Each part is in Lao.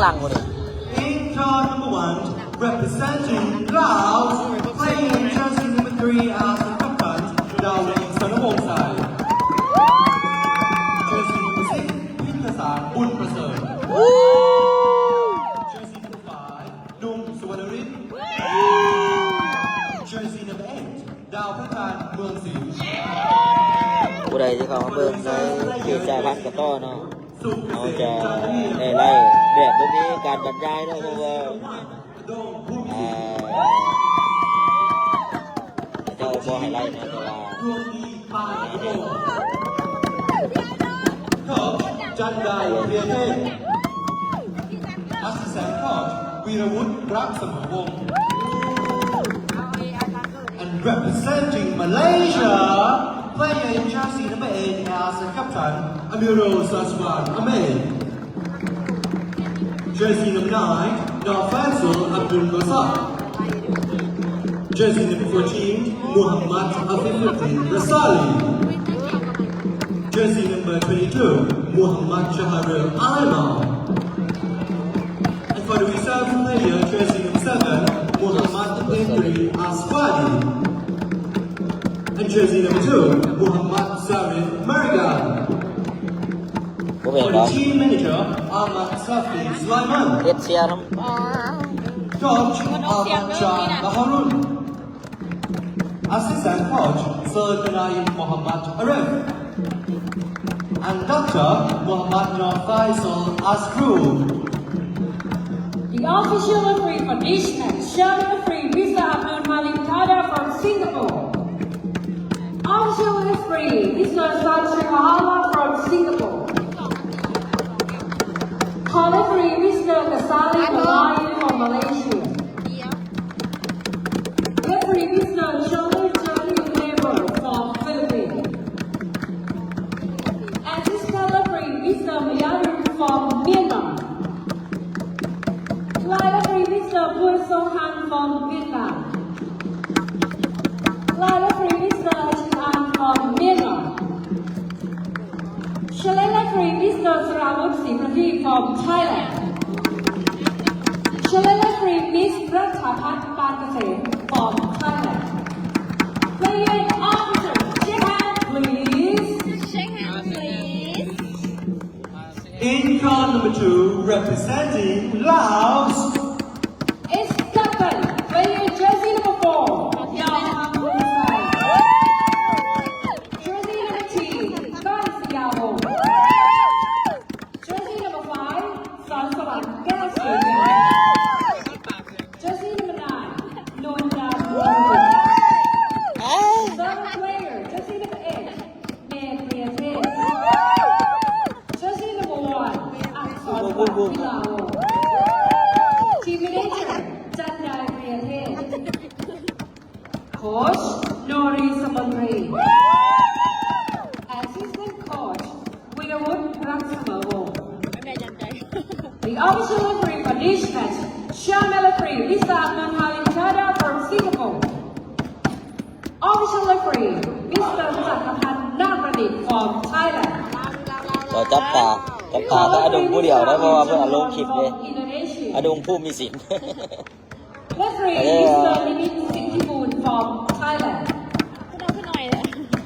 ຫຼັງພຸ້ນເດ້. In car number one, representing Laos, playing in jersey number three as the captain, ດາວລິງ ສະນະວົງໄຊ. Jersey number six, ພິມທະສານ ບຸນປະເສີດ. Jersey number five, ໜຸ່ມ ສຸວັນນະລິດ. Jersey number eight, ດາວພະທານ ເມືອງສິງ. ຜູ້ໃດທີ່ເຂົ້າມາເບິ່ງໃນເພຈຈ່າຍພັນກະຕໍ່ເນາະ, ເຮົາຈະໄດ້ໄລ່ແບບບໍ່ມີການບັນຍາຍເນາະ, ເພາະວ່າ ອ່າ ເຂົາເຈົ້າບໍ່ໃຫ້ໄລ່ເນາະ, ແຕ່ວ່າ Coach ຈັນໄດ ເພຍເທດ. Assistant coach ວີລະວຸດ ລັກສະມາວົງ. And representing Malaysia, playing in jersey number eight as the captain, Amirul Sazwan Ahmed. Jersey number nine, Nor Faisal Abdul Razak. Jersey number fourteen, Muhammad Afifuddin Razali. Jersey number twenty-two, Muhammad Shahril Aiman. And for the reserve player, jersey number seven, Muhammad Indri Aswadi. And jersey number two, Muhammad Zarin Marigan. ບໍ່ເປັນຫຍັງດອກ. Team manager, Ahmad Safi Sulaiman. ເຮັດເຊຍນຳ. Coach, Ahmad Shah Baharun. Assistant coach, Sir Kanaim Muhammad Arif. And doctor, Muhammad Nor Faisal Asrul. The official referee for this match, Chairman referee, Mister Abdul Malik Tada from Singapore. Official referee, Mister Satri Mahala from Singapore. Call referee, Mister Kasali Malayu from Malaysia. Referee, Mister Charlie Jackie Labor from Philippines. Assistant referee, Mister Miyaru from Myanmar. Line referee, Mister Bun Song Han from Vietnam. Line referee, Mister Chin An from Myanmar. Challenge referee, Mister Saramut Siprati from Thailand. Challenge referee, Miss Ratchabhat Pankasem from Thailand. Player and officer, shake hand, please. Shake hand, please. In car number two, representing Laos, is captain, wearing jersey number four, Yao Hang Hong Sai. Jersey number three, Ban Siaho. Jersey number five, Sansawat Kaosunya. Jersey number nine, Nonda Nurul. Third player, jersey number eight, ແມ່ເພຍເທດ. Jersey number one, ອັກສອນວັດ ວິລາວົງ. Team manager, ຈັນໄດ ເພຍເທດ. Coach, ໂນຣີ ສະມົນຣີ. Assistant coach, ວິລະວຸດ ລັກສະມາວົງ. The official referee for this match, Chairman referee, Mister Abdul Halim Tada from Singapore. Official referee, Mister ຈັກກະພັນ ນາມປະດິດ from Thailand. ເຈົ້າຈັບຕາ ຈັບຕາແຕ່ອາດົງຜູ້ດຽວໄດ້ ເພາະວ່າເພິ່ນເອົາລົງຄລິບເດ້ ອາດົງຜູ້ມີສິນ. Referee, Mister Nimin Sittiboon from Thailand.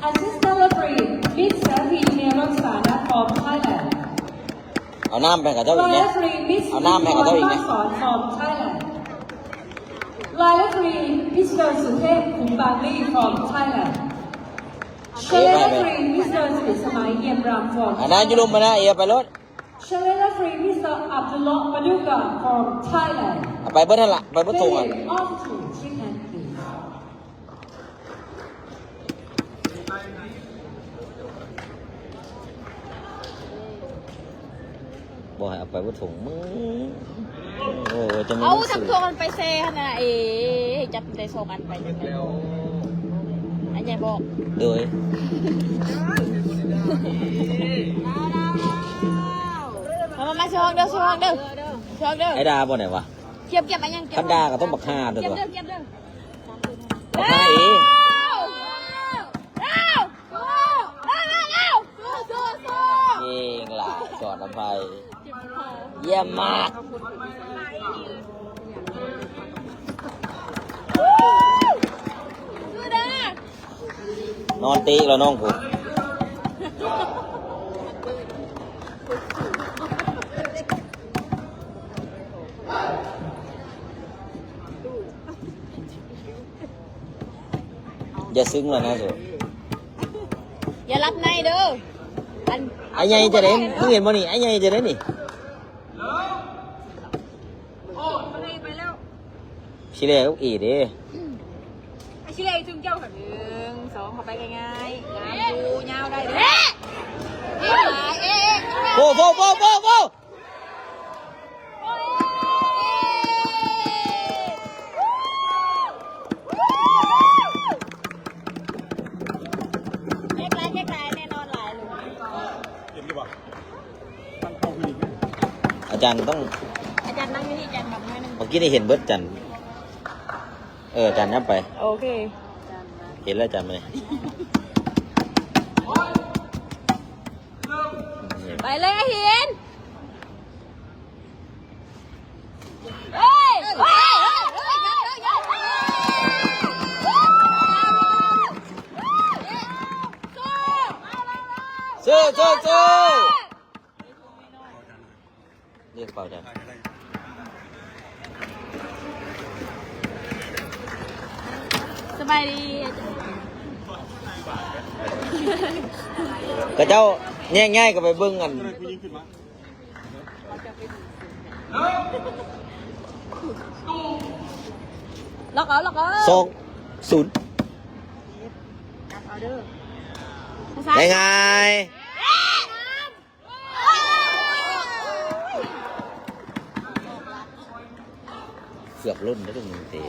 Assistant referee, Miss Sathi Neroksana from Thailand. ເອົານ້ຳໃຫ້ເຂົາເຈົ້າອີກແນ່ ເອົານ້ຳໃຫ້ເຂົາເຈົ້າອີກແນ່. Line referee, Mister Suthep Kumbangli from Thailand. Challenge referee, Mister Sri Samai Yemram from Thailand. ອັນນັ້ນຢູ່ລຸ່ມມັນນະ ເອ ໄປໂລດ. Challenge referee, Mister Abdullah Paduka from Thailand. ເອົາໄປເບິດຫັ້ນລະ ໄປເບິດໂຖງ. Player and officer, shake hand, please. ບໍ່ໃຫ້ເອົາໄປບໍ່ຖົງ ມຶງ. ໂອ້ຍ ຈະມີ ເອົາທັງສອງອັນໄປແຊ່ຫັ້ນນະ. ເອ ຈັບໄດ້ສອງອັນໄປຈັ່ງໃດ? ອັນໃຫຍ່ບໍ່? ໂດຍ ມາ ມາ ມາ ຊ່ອງເດີ ຊ່ອງເດີ ຊ່ອງເດີ. ໄອ້ດາບໍ່ໄດ້ວະ? ກຽບ ກຽບ ອັນຫຍັງ? ຄັນດາກໍຕ້ອງບັກຫ່າຕົວະ. ກຽບເດີ ກຽບເດີ. ເອົາໄປ ເອົາ ເອົາ ເອົາ ເອົາ ເອົາ ເກັ່ງຫຼາຍ ສອນອະໄພ ຢ້ຽມມາກ. ນອນເຕະແລ້ວນ້ອງຜູ້. ຢ່າຊຶ້ງແລ້ວນະໂສ. ຢ່າຫຼັບໃນເດີ. ອັນ ອ້າຍໃຫຍ່ຈະໄດ້ ມຶງເຫັນບໍ່ນີ້? ອ້າຍໃຫຍ່ຈະໄດ້ນີ້. ຊິແລກເອເດ້. ຊິແລກເຖິງເຈົ້າ. ໜຶ່ງ ສອງ ເຂົ້າໄປງ່າຍໆ. ງາມຢູ່ ຍາວໄດ້ເດີ. ໂອ້ ໂອ້ ໂອ້ ໂອ້ ໂອ້. ເກັບຫຼາຍ ເກັບຫຼາຍ ແນ່ນອນຫຼາຍເລີຍ. ເຫັນຢູ່ບໍ່? ອາຈານຕ້ອງ ອາຈານນັ່ງຢູ່ນີ້ ອາຈານບັກໜ້ອຍໜຶ່ງ. ເມື່ອກີ້ນີ້ເຫັນເບິດ ອາຈານ. ເອີ ອາຈານຫຍັບໄປ. ໂອເຄ ເຫັນແລ້ວ ອາຈານມານີ້. ໄປເລີຍ ຫີນ. ເຮີ້ຍ ເຮີ້ຍ ເຮີ້ຍ ເຮີ້ຍ ເຮີ້ຍ. ສູ້ ສູ້ ສູ້. ເລີຍເປົ່າຈັງ. ສະບາຍດີ. ເຂົາເຈົ້າແຍກຍ້າຍກັນໄປເບິ່ງອັນ ລັອກເອົາ ລັອກເອົາ. ສອງ ສູນ. ຈັບເອົາເດີ. ງ່າຍໆ. ເກືອບຫຼົ່ນແລ້ວ ໂດນເຕະ.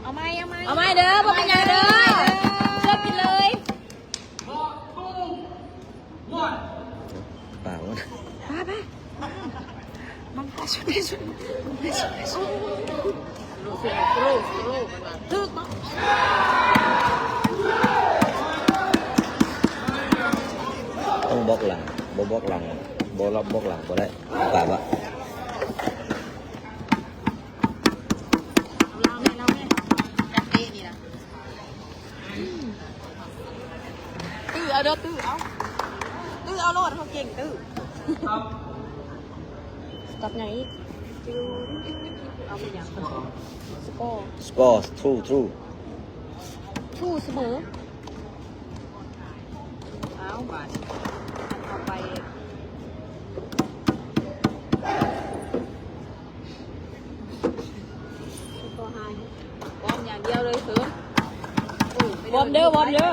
ເອົາໃໝ່ ເອົາໃໝ່ ເອົາໃໝ່ເດີ ບໍ່ເປັນຫຍັງເດີ. ເລືອກກິນເລີຍ. ປາມັນ ປາ ປາ ມັນປາສຸດ ສຸດ ສຸດ. ຖືກບໍ່? ຕ້ອງບລັອກຫຼັງ ບໍ່ບລັອກຫຼັງ ບໍ່ລັອກ ບລັອກຫຼັງບໍ່ໄດ້. ປາບະ. ລາວແມ່ ລາວແມ່ ຈັບເຕະນີ້ນະ. ຕື້ເອົາເດີ ຕື້ເອົາ ຕື້ເອົາໂລດ ເຂົາເກັ່ງ ຕື້. ສະຕັບຫຍັງອີກ? ເອົາໄປຫຍັງ? ສະກໍ ສະກໍ ທູ ທູ ທູ ສະເໝີ. ເອົາບາດນີ້ ເຂົ້າໄປ. ວອມຢ່າງດຽວເລີຍເສີນ. ວອມເດີ ວອມເດີ.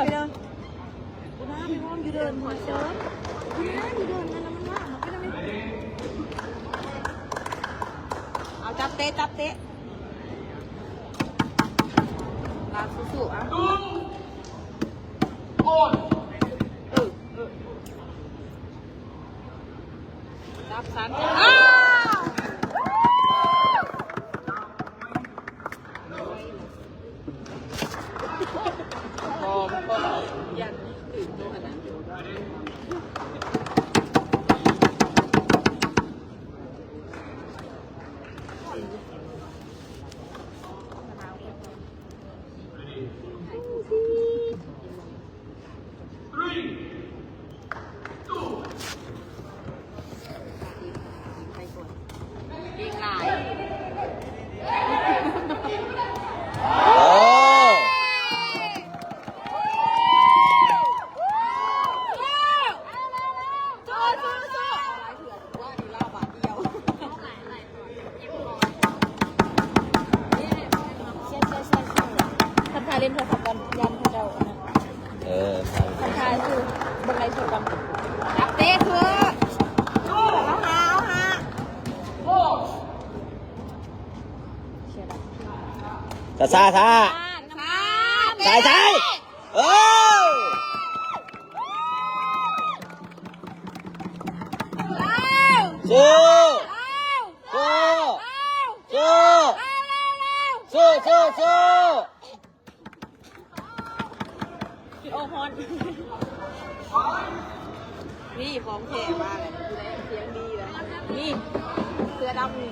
ເອົາ ຈັບເຕະ ຈັບເຕະ. ລາກສູ້ໆ ເອົາ. ເອີ ເອີ ຈັບສັນ ອ້າວ. ຄັນຖ່າຍຫຼິ້ນໂທລະສັບກ່ອນ ຢ້ານເຂົາເຈົ້າອັນນັ້ນ. ເອີ ຄັນຖ່າຍຄືເບິ່ງໄລສົດກ່ອນ. ຈັບເຕະເຖາະ ເອົາຫາ ເອົາຫາ. ຊ້າໆ ຊ້າ. ຊ້າຍໆ ເອີ. ສູ້ ສູ້ ສູ້ ສູ້ ສູ້ ສູ້. ໂອ້ ຮ້ອນ. ນີ້ຂອງແທ້ວ່າແຫຼະ ຜູ້ໃດສຽງດີແຫຼະ ນີ້ເສື້ອດຳນີ້.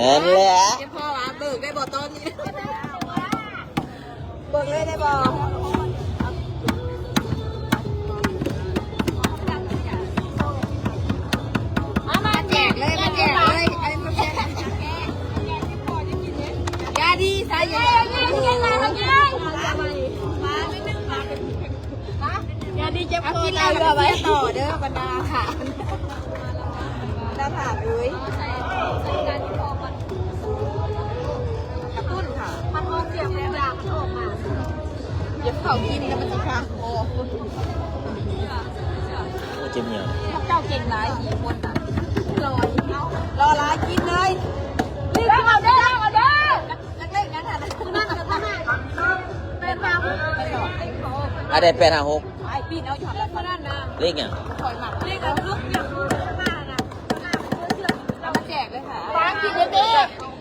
ນັ້ນແຫຼະ ເຈົ້າພໍ່ວ່າເບີກໄດ້ບໍ່ຕອນນີ້? ເບີກເລີຍໄດ້ບໍ່? ເອົາມາແຈກເລີຍ ມາແຈກເລີຍ ເອົາມາແຈກ ຢ່າດີຊະ ຢ່າ ຢ່າດີ ເຈັບຄໍ ເອົາກິນເອົາເຫຼືອໄວ້ຕໍ່ເດີ ບັນດາ ບັນດາຖານເອີຍ. ກະຕຸ້ນ ມັນອອກສຽງແບບຢາກອອກມາ ຢ່າເຂົ້າກິນແລ້ວມັນຊິຄາຄໍ. ໂອ້ ເຈັບຫຍັງ? ພວກເຈົ້າເກັ່ງຫຼາຍ ສີ່ຄົນນະ ລໍ ລໍຫຼາຍ ກິນເລີຍ. ເອົາເດີ ເອົາເດີ ຈັກເລກຍັງຫັ້ນນະ ແປດຫ້າຫົກ ອັນໃດ ແປດຫ້າຫົກ ອ້າຍປີ້ນເອົາຢູ່ຫັ້ນລະ ເລກຫຍັງ? ຂ້ອຍມັກເລກອັນລຸກຫຍັງມານະ ເອົາມາແຈກເລີຍຄ່ະ ວາງກິນເລີຍເດ້.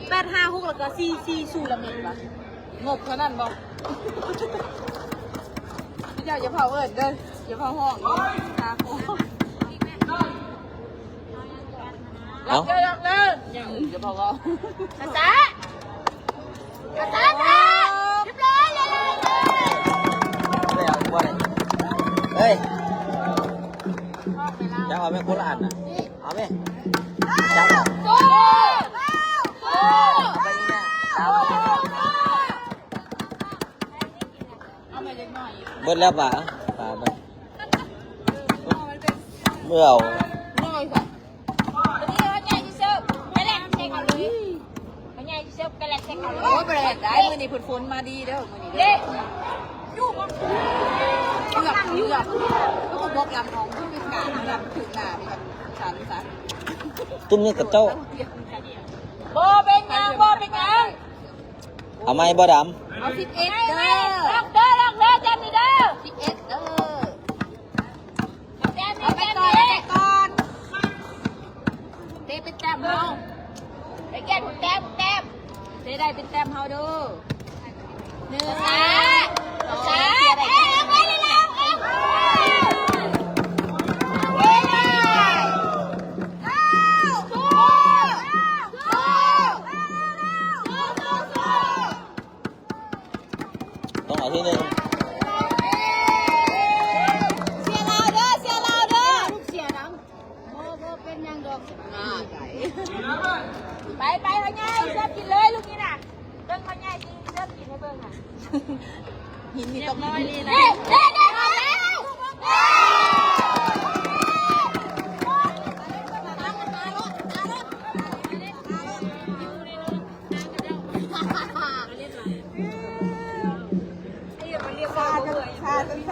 ແປດຫ້າຫົກ ແລ້ວກໍ ສີ່ສີ່ສູນ ລະແມ່ນບໍ່? ງົບເທົ່ານັ້ນບໍ່? ເຈົ້າຢ່າເຝົ້າເອີ້ນເດີ ຢ່າເຝົ້າຮ້ອງເດີ. ເອົ້າ ລັກເດີ ລັກເດີ ຢ່າເວົ້າ ພາສາ ພາສາ ຮຽບຮ້ອຍ ຮຽບຮ້ອຍ ເຮີ້ຍ ຈັບເອົາແມ່ຄົນລະອັນນະ ເອົາແມ່ ຈັບເອົາ ເບິດແລ້ວປາ ປາເບິດ ເມື່ອເອົາ ໂອ້ຍ ບໍ່ແລ່ນໄດ້ ມື້ນີ້ເພິ່ນຝົນມາດີເດີ ມື້ນີ້ເດີ ເກືອບ ເກືອບ ກໍບໍ່ບອກລຳຂອງຜູ້ພິການ ລຳຖືກໜ້າ ສັນ ສັນ ຕຸ້ມນີ້ກັບເຈົ້າ ບໍ່ເປັນຫຍັງ ບໍ່ເປັນຫຍັງ. ເອົາໃໝ່ບໍ່ດຳ? ເອົາສິບເອັດເດີ ລັອກເດີ ລັອກເດີ ແຕ້ມນີ້ເດີ ສິບເອັດເດີ ແຕ້ມນີ້ ເອົາໄປ ແຕ້ມນີ້ ກ່ອນ ເຕະເປັນແຕ້ມເຮົາ ໄປແກ້ນແຕ້ມ ແຕ້ມ ເຕະໄດ້ເປັນແຕ້ມເຮົາເດີ ໜຶ່ງ ສາ ສາ ເຕະໄດ້ ເຕະໄປເລີຍ ເອົາ ເອົາ ເອົາ ເອົາ ເອົາ ຕ້ອງເອົາທີໜຶ່ງ ເຊຍລາວເດີ ເຊຍລາວເດີ ລູກເຊຍນຳ ບໍ່ ບໍ່ເປັນຫຍັງດອກ ງ່າຍ ໄປ ໄປ ພໍ່ໃຫຍ່ ເຊີບກິນເລີຍລູກນີ້ນະ ເບິ່ງພໍ່ໃຫຍ່ຊິເຊີບກິນໃຫ້ເບິ່ງນະ ຫີນນີ້ຕ້ອງ ເດ້ ເດ້ ເດ້ ເດ້ ເດ້ ເດ້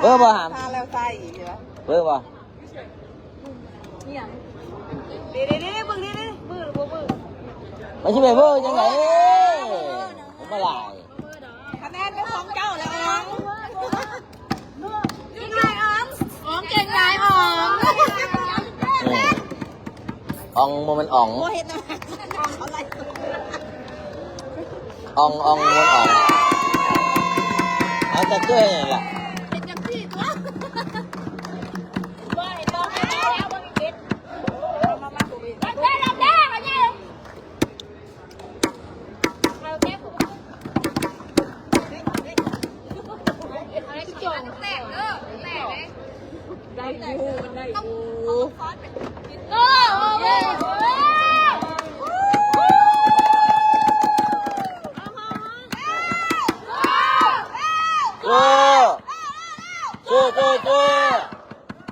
ເບີບໍ່ຫາມ ເບີບໍ່ ນີ້ຫຍັງ ເດ້ ເດ້ ເດ້ ເບິ່ງ ເດ້ ເດ້ ເບິ່ງ ບໍ່ເບິ່ງ ມັນຊິໄປເບິ່ງຈັ່ງໃດ ເອີ ບໍ່ຫຼາຍ ຄະແນນເປັນຂອງເຈົ້າແລ້ວ ອອງ ເກັ່ງຫຼາຍ ອອງ ເກັ່ງຫຼາຍ ອອງ ເອີ ອອງ ບໍ່ແມ່ນອອງ ບໍ່ເຮັດນະ ອອງ ອອງ ບໍ່ແມ່ນອອງ ເອົາຈັກເທື່ອຫຍັງລະ ເຮັດຈັ່ງຊີ້ຕົວະ ບໍ່ເຫັນບໍ່ ເອົາບໍ່ເຮັດ ເອົາມາ ມາ ມາ ເອົາແກ້ວ ເອົາແກ້ວ ເອົາແກ້ວ ເອົາສິບສາມກ່ອນ ລາວ ໂຈ ໂຈ ໂຈ ໂ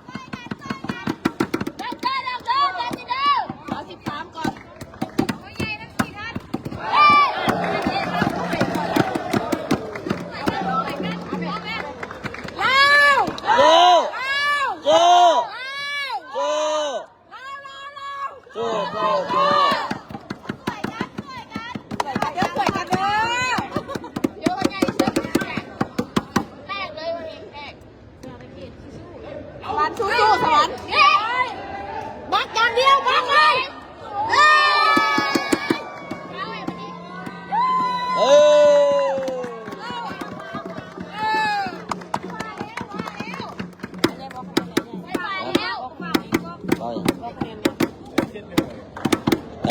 ຈ ໂຈ ໂຈ ເດີ ຊ່ວຍກັນເດີ ໂຍກໃຫຍ່ເຊີບ ແຕກເລີຍ ແຕກ.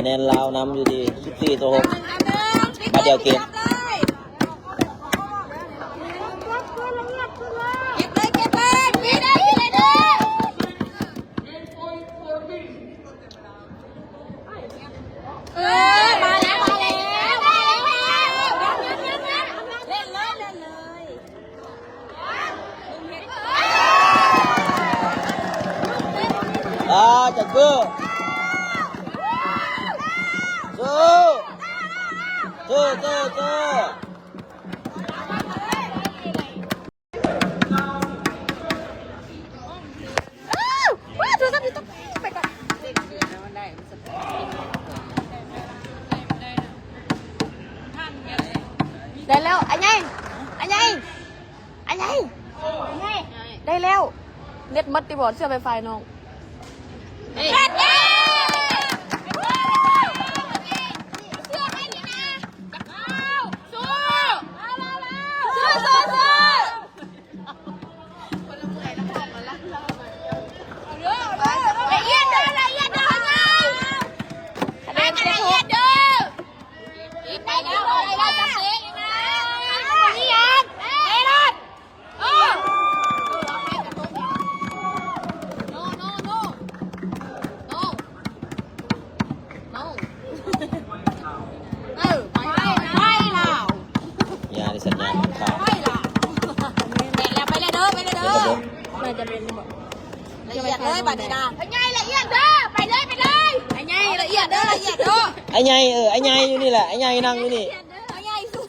ແນນລາວນຳຢູ່ທີ່ສິບສີ່ຕໍ່ຫົກ ມາດຽວເກມ. ເກັບເລີຍ ເກັບເລີຍ ມີໄດ້ເລີຍເດີ. ເອີ ມາແລ້ວ ມາແລ້ວ ມາແລ້ວ ມາແລ້ວ ເຫຼັ້ນເລີຍ ເຫຼັ້ນເລີຍ. ອ່າ ຈັກຄື ສູ້ ສູ້ ສູ້ ໄດ້ແລ້ວ ອ້າຍໃຫຍ່ ອ້າຍໃຫຍ່ ອ້າຍໃຫຍ່ ໄດ້ແລ້ວ. ເນັດໝົດຕິບໍ ເຊື່ອໄປຝ່າຍນ້ອງ. ເຮັດເດ້ ເຊື່ອໄປນີ້ນະ ເອົາ ສູ້ ສູ້ ສູ້ ສູ້. ລະອຽດເດີ ລະອຽດເດີ ລະອຽດເດີ. ໄປແລ້ວ ໄປແລ້ວ ຈັບເຕະອີກນະ ນີ້ຫຍັງ ເອລອນ ໂອ້ ໂນ ໂນ ໂນ ໂນ. ເອີ ໄປ ໄປ ໄປລາວ ຢ່າໄດ້ສັນຍານຂາດ ໄປລາວ ໄປແລ້ວ ໄປແລ້ວເດີ ໄປແລ້ວເດີ. ໜ້າຈະເປັນບໍ່ ລະອຽດເລີຍບາດນີ້ນະ ອ້າຍໃຫຍ່ລະອຽດເດີ ໄປເລີຍ ໄປເລີຍ ອ້າຍໃຫຍ່ລະອຽດເດີ ລະອຽດເດີ ອ້າຍໃຫຍ່ ເອີ ອ້າຍໃຫຍ່ຢູ່ນີ້ແຫຼະ ອ້າຍໃຫຍ່ນັ່ງຢູ່ນີ້ ອ້າຍໃຫຍ່ສູ້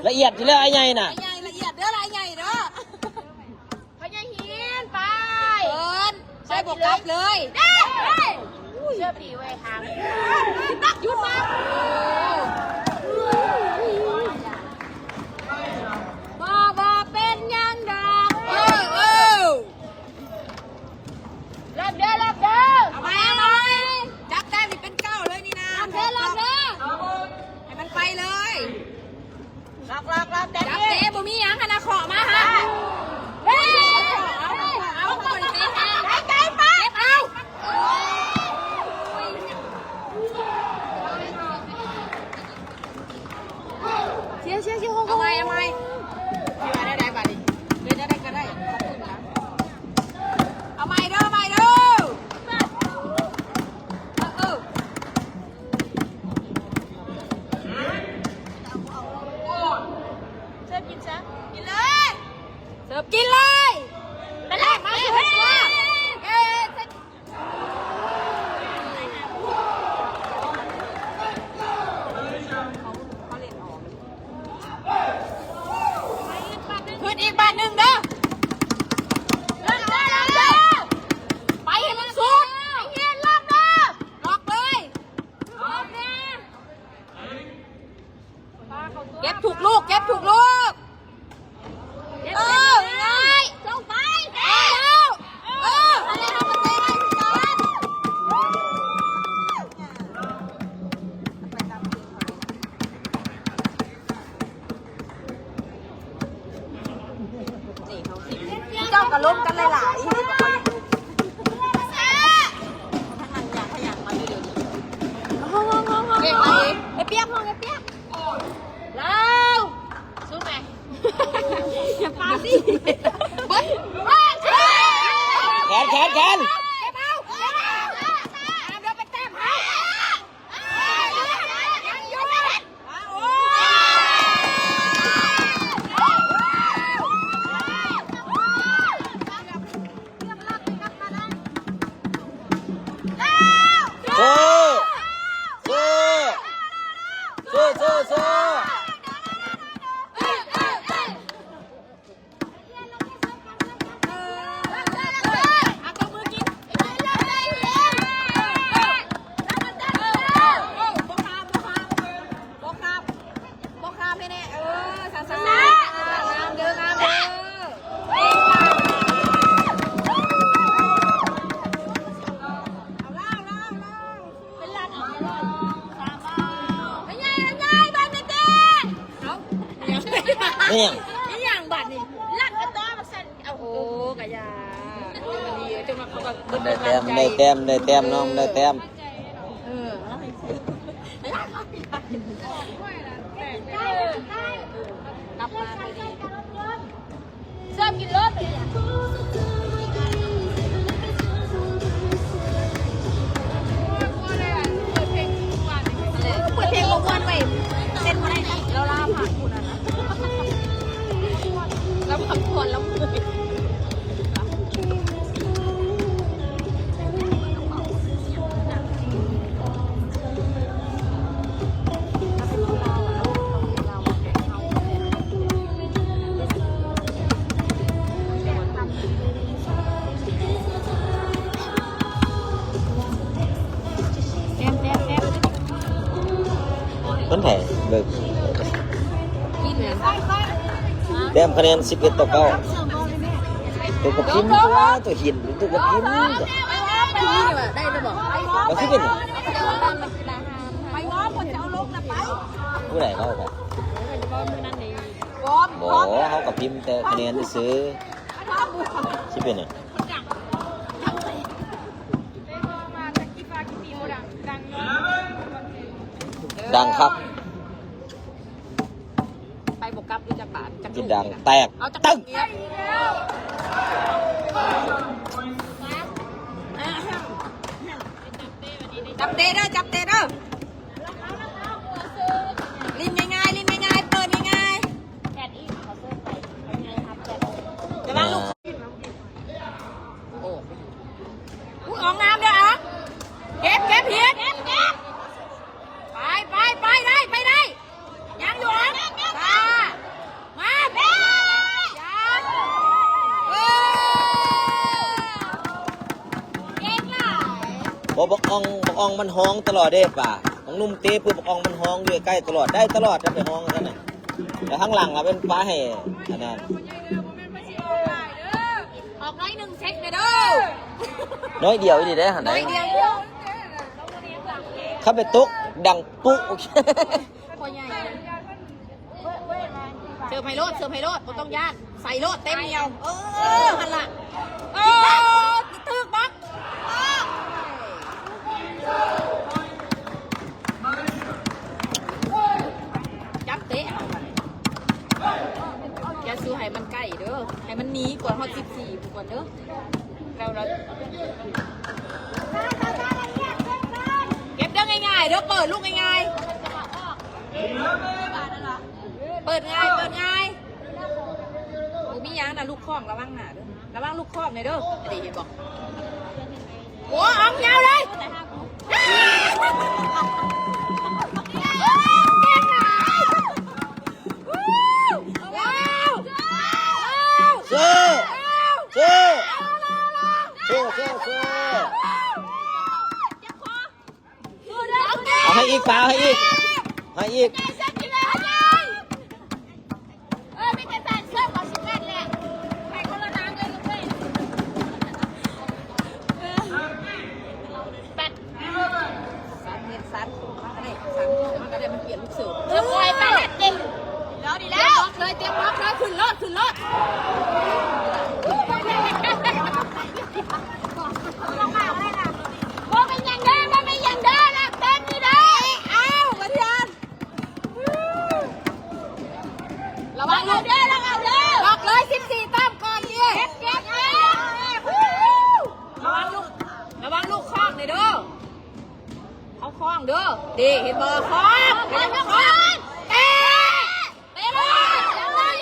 ໆ ລະອຽດຢູ່ແລ້ວ ອ້າຍໃຫຍ່ນະ ອ້າຍໃຫຍ່ລະອຽດເດີ ລະອ້າຍໃຫຍ່ເດີ. ພະຍາຫີນ ໄປ ເອີ້ນ ໃສ່ບໍ່ກັບເລີຍ ເດ້ ເຮີ້ຍ ເຊື່ອປີໄວ້ທາງ ຢຸດມາ ບໍ່ ບໍ່ເປັນຫຍັງດອກ ເອີ ເອີ ລັບເດີ ລັບເດີ ເອົາໃໝ່ ເອົາໃໝ່ ຈັບແຕ້ມນີ້ເປັນເກົ້າເລີຍນີ້ນະ ລັບເດີ ລັບເດີ ໃຫ້ມັນໄປເລີຍ. ລັອກ ລັອກ ລັອກ ຈັບເຕະ ບໍ່ມີຫຍັງ ຫັ້ນນະ ເຄາະມາຫາ ເຮີ້ຍ ເອົາ ເອົາ ເອົາ ເຕະ ໄກ ໄກ ໄປ ເກັບເອົາ ເຊຍ ເຊຍ ເຊຍ ເອົາໃໝ່ ເອົາໃໝ່ ຊິວ່າແນວໃດບາດນີ້ ເຮັດແນວໃດກໍໄດ້ ເອົາໃໝ່ເດີ ເອົາໃໝ່ເດີ ເອີ ເອີ. ເສີບກິນຊະ ກິນເລີຍ ເສີບກິນເລີຍ ໄປເລີຍ ມາ ເອີ ເອີ ເອີ ຂຶ້ນອີກບາດໜຶ່ງເດີ ໄປໃຫ້ມັນສຸດ ໄອ້ເຮນ ລັອກເດີ ລັອກເລີຍ ລັອກແນ່. ເກັບທຸກລູກ ເກັບທຸກລູກ ເອີ ງ່າຍ ສົ່ງໄປ ເອີ ເອີ ເອີ ນີ້ເຂົາຊິ ເຈົ້າກໍລົມກັນຫຼາຍໆ ເກັ່ງອີ່ຫຼີ ໄອ້ປຽກ ຫ້ອງໄອ້ປຽກ ລາວ ສູ້ໄປ ຢ່າປາສິ ເບິດ ແຂນ ແຂນ ແຂນ ເກັບເອົາ ເກັບເອົາ ເດີນໄປແຕ້ມໃຫ້ ສູ້ ສູ້ ສູ້ ສູ້ ບໍ່ຂ້າມ ບໍ່ຂ້າມ ບໍ່ຂ້າມ ບໍ່ຂ້າມແນ່ໆ ເອີ ຊ້າໆ ງາມເດີ ງາມເດີ ເກັ່ງ ເອົາລະ ເອົາລະ ເອົາລະ ເປັນລັດ ສາມ ເອົາ ເອົາໃຫຍ່ ເອົາໃຫຍ່ ບາດນີ້ເຕະ ເອົາ ອີ່ຫຍັງ ອີ່ຫຍັງບາດນີ້ ລັດ ເອົາຕໍ່ ບັກສັນ ເອົາ ໂອ້ ກະຢ່າ ດີ ເອີ ຈົນວ່າເຂົາກໍເບິດ ໄດ້ແຕ້ມ ກຳລັງໃຈ ໄດ້ແຕ້ມ ໄດ້ແຕ້ມ ນ້ອງ ໄດ້ແຕ້ມ ເອີ ເອີ ເອົາໃຫ້ ກິນເລີຍ ເປີດເພງບໍ່ມ່ວນເວີ້ຍ ເຕັ້ນບໍ່ໄດ້ ລາວລາຜ່ານພຸ້ນນະ ລາວພັກຜ່ອນ ລາວເມື່ອຍ. ແຕ້ມ ແຕ້ມ ແຕ້ມ ມັນໃຜເບິ່ງ ແຕ້ມຄະແນນສິບເອັດຕໍ່ເກົ້າ ຕົວກັບພິມຕົວ ຕົວຫີນ ຕົວກັບພິມ ໄປວາງ ໄປວາງ ໄດ້ແລ້ວບໍ່? ໄປວາງ ມັນຄືເປັນຫຍັງ? ໄປວາງ ເພິ່ນຈະເອົາລົງນະ ໄປ ຜູ້ໃດເວົ້າກັນ? ວອມ ບໍ່ ເຮົາກໍພິມແຕ່ຄະແນນຊື່ໆ ຊິເປັນຫຍັງ? ດັງຄັກ ໄປບໍ່ກັບຢູ່ຈັກບາດ ຈັກ ຊິດັງແຕກ ເອົາຈັກ ຕຶ້ງ ຈັບເຕະເດີ ຈັບເຕະເດີ ຫຼິ້ນງ່າຍໆ ຫຼິ້ນງ່າຍໆ ເປີດງ່າຍໆ ລະວັງລູກ ໂອ້ ອຸ້ຍ ອອກງາມເດີ ອອກ ເກັບ ເກັບ ເຮັດ ເກັບ ເກັບ ໄປ ໄປ ໄປໄດ້ ໄປໄດ້ ຍັງຢູ່ ອອກ ມາ ເອີ ເກັ່ງຫຼາຍ ບໍ່ ບັກອ່ອງ ບັກອ່ອງມັນຮ້ອງຕະຫຼອດເດ້ ປາ ບັກໜຸ່ມເຕະປຶບ ບັກອ່ອງມັນຮ້ອງຢູ່ໃກ້ຕະຫຼອດ ໄດ້ຕະຫຼອດ ຈະໄປຮ້ອງອັນນັ້ນນະ ແຕ່ທາງຫຼັງອະ ເປັນປາໃຫ້ອັນນັ້ນ ອອກໜ້ອຍໜຶ່ງ ເຊັກແດ່ເດີ ໜ້ອຍດຽວອີ່ຫຼີເດ້ຫັ້ນ ໜ້ອຍດຽວ ຄັນໄປຕົກດັງປຸ ໂອເຄ ພໍ່ໃຫຍ່ ເສີບໃຫ້ໂລດ ເສີບໃຫ້ໂລດ ບໍ່ຕ້ອງຢ້ານ ໃສ່ໂລດ ເຕັມໜຽວ ເອີ ຫັ້ນລະ ເອີ ຖືກບັກ ຈັບເຕະ ຢ່າສູ່ໃຫ້ມັນໃກ້ເດີ ໃຫ້ມັນໜີກ່ອນຮອດສິບສີ່ພຸ້ນກ່ອນເດີ ແລ້ວລະ ເກັບເດີ ງ່າຍໆເດີ ເປີດລູກງ່າຍໆ ເປີດງ່າຍ ເປີດງ່າຍ ບໍ່ມີຫຍັງນະ ລູກຂອງລະວັງໜ້າເດີ ລະວັງລູກຂອງແດ່ເດີ ອັນນີ້ເຫັນບໍ່? ໂອ້ ອອກຍາວເລີຍ ເກັ່ງຫຼາຍ ສູ້ ສູ້ ສູ້ ສູ້ ເອົາໃຫ້ອີກ ປາ ເອົາໃຫ້ອີກ ໃຫ້ອີກ ເອີ ມີແຕ່ໃສ່ເສື້ອຂອງສິບແປດແຫຼະ ໃຫ້ຄົນລະນາມເລີຍລູກເອີຍ ເອີ ແປດ ສາມເມັດ ສາມໂຕມາກໍໄດ້ ສາມໂຕມາກໍໄດ້ ມັນປ່ຽນລູກເສີບ ເອີ ປ່ອຍໄປແລ້ວ ເຕັມ ດີແລ້ວ ດີແລ້ວ ຕຽມບລັອກເລີຍ ຕຽມບລັອກເລີຍ ຂຶ້ນໂລດ ຂຶ້ນໂລດ ບໍ່ເປັນຫຍັງເດີ ບໍ່ເປັນຫຍັງເດີ ນັກເຕະນີ້ເດີ ເອົ້າ ບໍ່ທັນ ລະວັງລູກເດີ ລະວັງເດີ ບລັອກເລີຍ ສິບສີ່ຕາມກ່ອນນີ້ ເກັບ ເກັບ ເກັບ ລະວັງລູກ ລະວັງລູກຂອງນີ້ເດີ ເອົາຂອງເດີ ເດ້ ເຫັນບໍ່ ຂອງ ເຫັນບໍ່ ຂອງ ເຕະ ເຕະເລີຍ ເຕະເລີຍ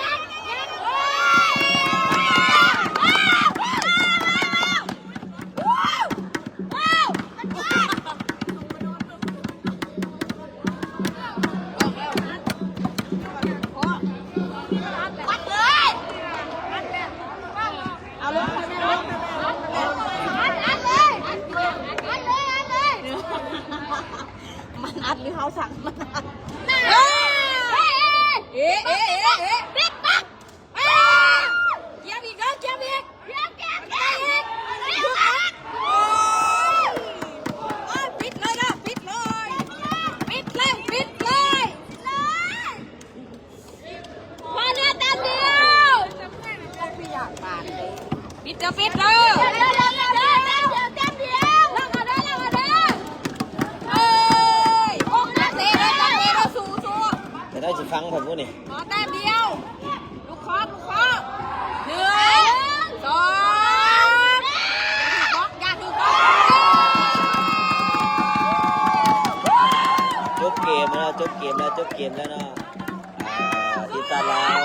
ມັນອັດຫຼືເຮົາສັ່ງມັນອັດ ເອ ເອ ເອ ເອ ປິດປັກ ກຽມອີກເດີ ກຽມອີກ ກຽມ ກຽມ ກຽມ ກຽມ ໂອ້ຍ ປິດເລີຍເດີ ປິດເລີຍ ປິດເລີຍ ປິດເລີຍ ພໍເຫຼືອແຕ້ມດຽວ ປິດເດີ ປິດເດີ ແຕ້ມດຽວ ແຕ້ມດຽວ ແຕ້ມດຽວ ເອີຍ ໂອ້ຍ ເຕະເດີ ເຕະເດີ ສູ້ ສູ້ ແຕ່ໄດ້ຊິຟັງເພິ່ນບໍ່ນີ້ ຂໍແຕ້ມດຽວ ລູກຄອກ ລູກຄອກ ໜຶ່ ຈົບເກມແລ້ວ ຈົບເກມແລ້ວເນາະ ອ່າ ທີມຊາດລາວ